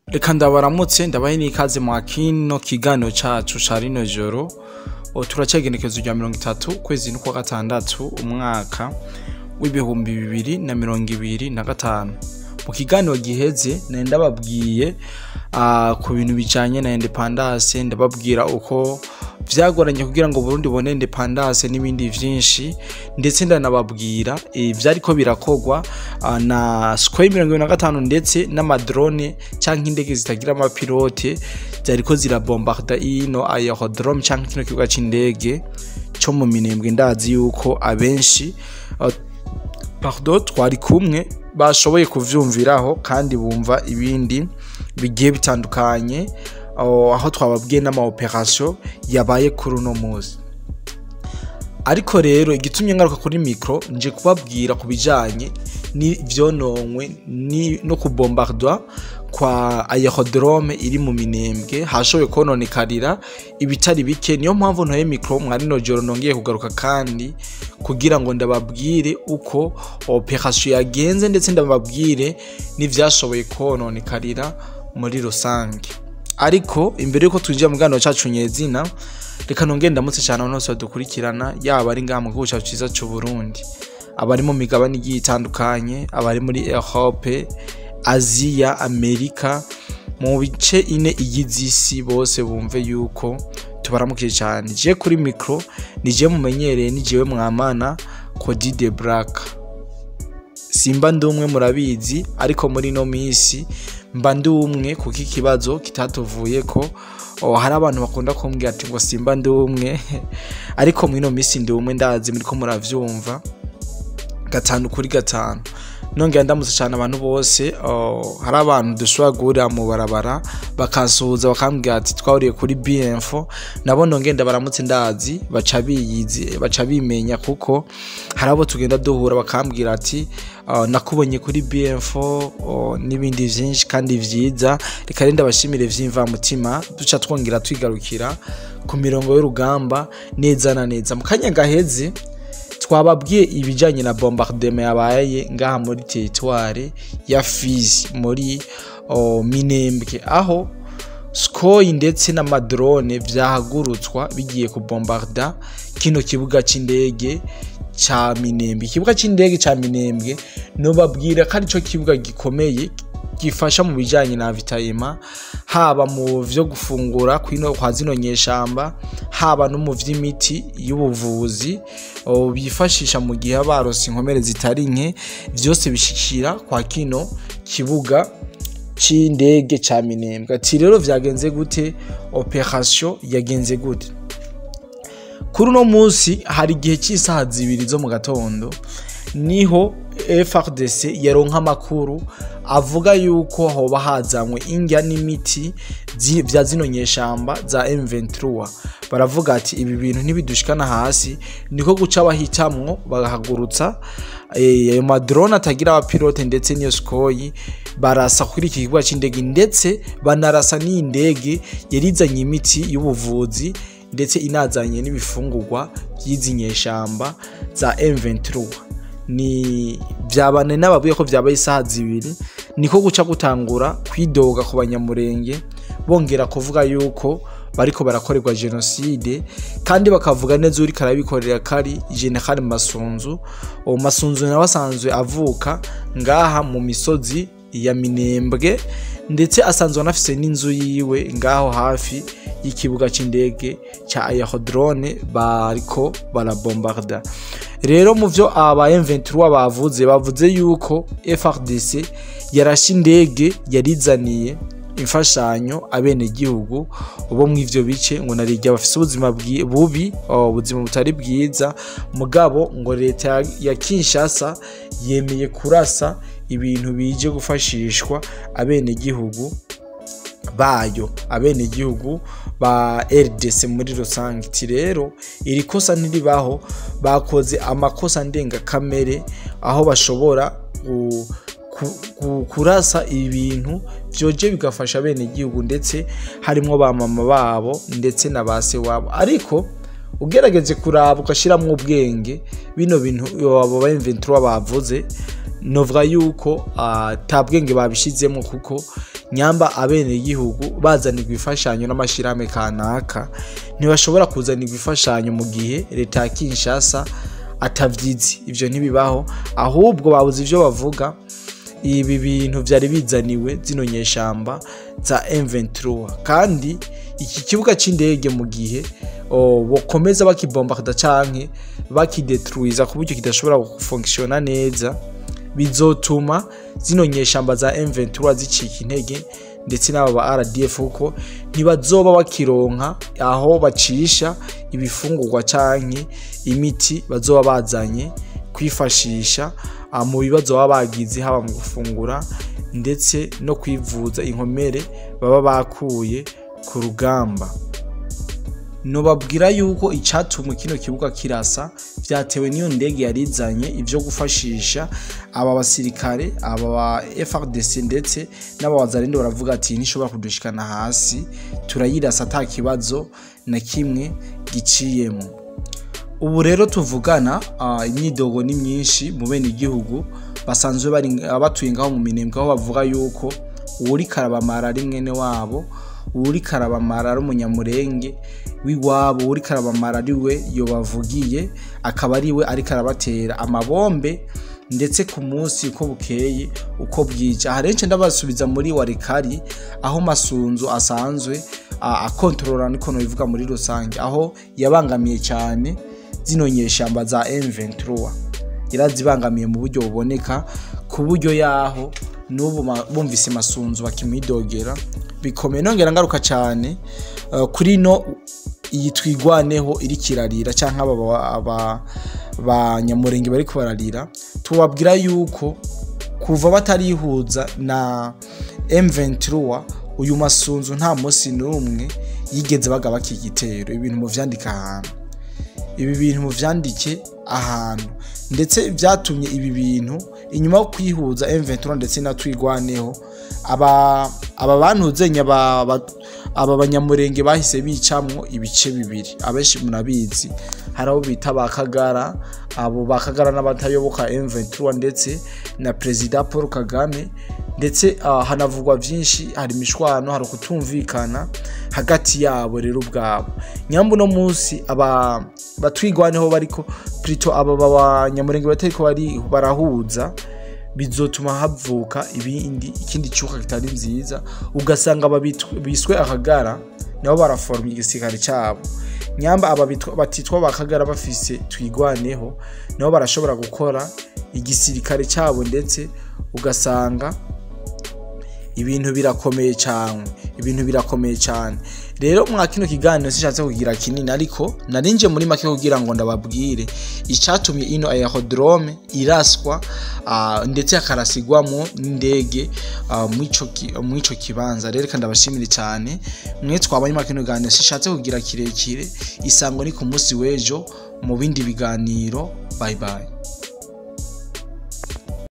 Reka ndabaramutse, ndabahe n'ikaze mwa kino kiganiro cacu ca rino joro. Turacegenekezo rya 30 kwezi n'ukwa gatandatu umwaka w'2025. Mu kiganiro giheze nari ndababwiye ku bintu bijanye na independance, ndababwira uko vyagoranye kugira ngo Burundi bone independance n'ibindi vyinshi, ndetse ndanababwira ivyariko birakorwa na Sukhoi 75 ndetse n'amadrone canke indege zitagira amapilote zariko zirabombarda ino aerodrome canke kino kibuga c'indege co mu Minembwe. Ndazi yuko abenshi pardon, twari kumwe bashoboye kuvyumviraho kandi bumva ibindi bigiye bitandukanye, aho twababwiye n'ama operation yabaye kuri uno munsi. Ariko rero igitumye ngaruka kuri micro, nje kubabwira ku bijanye n'ivyononwe no kubombardwa kwa aerodrome iri mu Minembwe. Hashoboye kononekarira ibitari bike, niyo mpamvu ntoye micro mwa rino joro, nongeye kugaruka kandi kugira ngo ndababwire uko operation yagenze, ndetse ndababwire n'ivyashoboye kononekarira muri rusange. Ariko imbere yuko twinjira mu kiganiro cacu nyezina, reka nongere ndamutse cyane abantu bose badukurikirana, yaba ari ngaha mu gihugu cacu ciza c'u Burundi, abari mu migabane igiye itandukanye, abari muri Europe, Aziya, Amerika, mu bice ine igize isi, bose bumve yuko tubaramukije cyane. Je kuri micro ni je mumenyereye, ni jewe mwamana Cody de Black. Simba ndi umwe murabizi, ariko muri ino minsi mba ndi umwe kuko ikibazo kitatuvuye ko. Hari abantu bakunda kumbwira ati ngo simba ndi umwe, ariko muri ino minsi ndi umwe. Ndazi muriko muravyumva gatanu kuri gatanu. Nongera ndamutse cyane abantu bose. Hari abantu dushobora guhurira mu barabara bakansuhuza, bakambwira ati twahuriye kuri BNFO. Nabo nongera ndabaramutse, ndazi baca biyizi, baca bimenya, kuko hari abo tugenda duhura bakambwira ati nakubonye kuri BNFO, n'ibindi vyinshi kandi vyiza. Reka rero ndabashimire vy'imvamutima. Duca twongera twigarukira ku mirongo y'urugamba neza na neza. Mu kanya gaheze twababwiye ibijanye na bombardement yabaye ngaha muri territoire ya Fizi, muri Minembwe, aho Sukhoi ndetse n'amadrone vyahagurutswa bigiye kubombarda kino kibuga c'indege ca Minembwe. Ikibuga c'indege ca Minembwe nobabwira ko arico kibuga gikomeye gifasha mu bijanye na ravitaillement, haba mu vyo gufungura kwino kwa zino nyeshamba, haba no mu vy'imiti y'ubuvuzi bifashisha mu gihe baronse inkomere zitari nke. Vyose bishikira kwa kino kibuga c'indege ca Minembwe. Ati rero vyagenze gute? Operation yagenze gute? Kuri uno munsi hari igihe cy'isaha 2 zo mu gatondo niho FARDC yaronka amakuru avuga yuko hoba hazanywe indya n'imiti vya zino nyeshamba za M23. Baravuga ati ibi bintu ntibidushikana hasi, niko guca bahitamwo bagahagurutsa ayo madrone atagira abapilote ndetse n'iyo Sukhoi, barasa kuri iki kibuga c'indege, ndetse banarasa n'indege yarizanye imiti y'ubuvuzi ndetse inazanye n'ibifungurwa by'izi nyeshamba za M23. Ni vyabane n'ababwiye ko vyabaye isaha 2, niko guca gutangura kwidoga ku Banyamurenge, bongera kuvuga yuko bariko barakorerwa genocide, kandi bakavuga neza uri karabikorera kari General Masunzu. Uwo Masunzu nawe asanzwe avuka ngaha mu misozi ya Minembwe, ndetse asanzwe anafise n'inzu yiwe ngaho hafi y'ikibuga c'indege ca aerodrome bariko barabombarda. Rero mu vyo aba M23 bavuze yuko FARDC yarashe indege yarizaniye imfashanyo abenegihugu bo mu ivyo bice, ngo narirya bafise ubuzima bubi, ubuzima butari bwiza, mugabo ngo leta ya Kinshasa yemeye kurasa ibintu bije gufashishwa abenegihugu bayo, abenegihugu ba RDC muri rusange. Iti rero iri kosa ntiribaho, bakoze amakosa ndengakamere aho bashobora kurasa ibintu vyoje bigafasha abenegihugu, ndetse harimwo ba mama babo ndetse na ba se wabo. Ariko ugerageje kuraba ugashiramwo ubwenge, bino bintu abo ba M23 bavuze Novuga yuko tabwenge babishizemo, kuko nyamba abene igihugu bazanirwa ifashanyo n'amashirahamwe kanaka ntibashobora kuzanirwa ifashanyo mu gihe leta ya Kinshasa atavyizi. Ivyo ntibibaho, ahubwo babuze ivyo bavuga. Ibi bintu vyari bizaniwe zino nyeshamba za M23, kandi iki kibuga c'indege mu gihe bokomeza bakibomba canke bakidetruiza ku buryo kidashobora gufonctiona neza, bizotuma zino nyeshamba za M23 zicika intege, ndetse n'aba ba RDF, kuko ntibazoba bakironka aho bacisha ibifungurwa canke imiti bazoba bazanye kwifashisha mu bibazo baba bagize, haba mu gufungura ndetse no kwivuza inkomere baba bakuye ku rugamba. Nobabwira yuko icatumwe kino kibuga kirasa vyatewe n'iyo ndege yarizanye ivyo gufashisha aba basirikare, aba ba FARDC ndetse n'aba Wazalendo. Baravuga ati ntishobora kudushikana hasi, turayirasa ata kibazo na kimwe giciyemo. Ubu rero tuvugana, imyidogo ni myinshi mu bene igihugu basanzwe bari batuye ngaho mu Minembwe, aho bavuga yuko uwuri karabamara ari mwene wabo, uwuri karabamara ari umunyamurenge w'iwabo, uwuri karabamara ari we yobavugiye, akaba ari we ariko arabatera amabombe ndetse ku munsi uko bukeye uko bwije. Aha rero ndabasubiza muri Warikari, aho Masunzu asanzwe akontorora, niko nobivuga muri rusange, aho yabangamiye cyane zino nyeshamba za M23. Yarazibangamiye mu buryo buboneka, ku buryo yaho n'ubu bumvise Masunzu bakimwidogera bikomeye. Nongera ngaruka cyane kuri no iyi Twigwaneho iri kirarira, canke aba banyamurenge bariko bararira, tubabwira yuko kuva batarihuza na M23, uyu Masunzu nta munsi n'umwe yigeze bagaba igitero. Ibintu muvyandika ahantu, ibi bintu muvyandike ahantu. Ndetse vyatumye ibi bintu inyuma yo kwihuza M23 ndetse na Twigwaneho, aba bantuzenya aba banyamurenge bahise bicamwo ibice bibiri. Abenshi murabizi, hari abo bita ba Kagara, abo ba Kagara n'abatayoboka M23 ndetse na Perezida Paul Kagame, ndetse hanavugwa vyinshi, hari imishwano, hari kutumvikana hagati yabo. Rero ubwabo nyambu no munsi aba batwigwaneho bariko, plutôt aba banyamurenge batariko bari barahuza, bizotuma havuka ibindi, ikindi cyuka kitari nziza, ugasanga biswe akagara nabo baraforma igisirikare cyabo. Nyamba aba batitwa bakagara bafise Twigwaneho, nabo barashobora gukora igisirikare cyabo, ndetse ugasanga ibintu birakomeye cyane, ibintu birakomeye cyane. Rero mwa kino kiganiro sishatse kugira kinini, ariko narinje muri make kugira ngo ndababwire icatumye ino aerodrome iraswa, ndetse akarasigwamo n'indege mw'ico kibanza. Rero kandi ndabashimire cyane mwe twabanye mwa kino kiganiro, sishatse kugira kirekire. Isango ni ku munsi w'ejo mu bindi biganiro. Bye bye.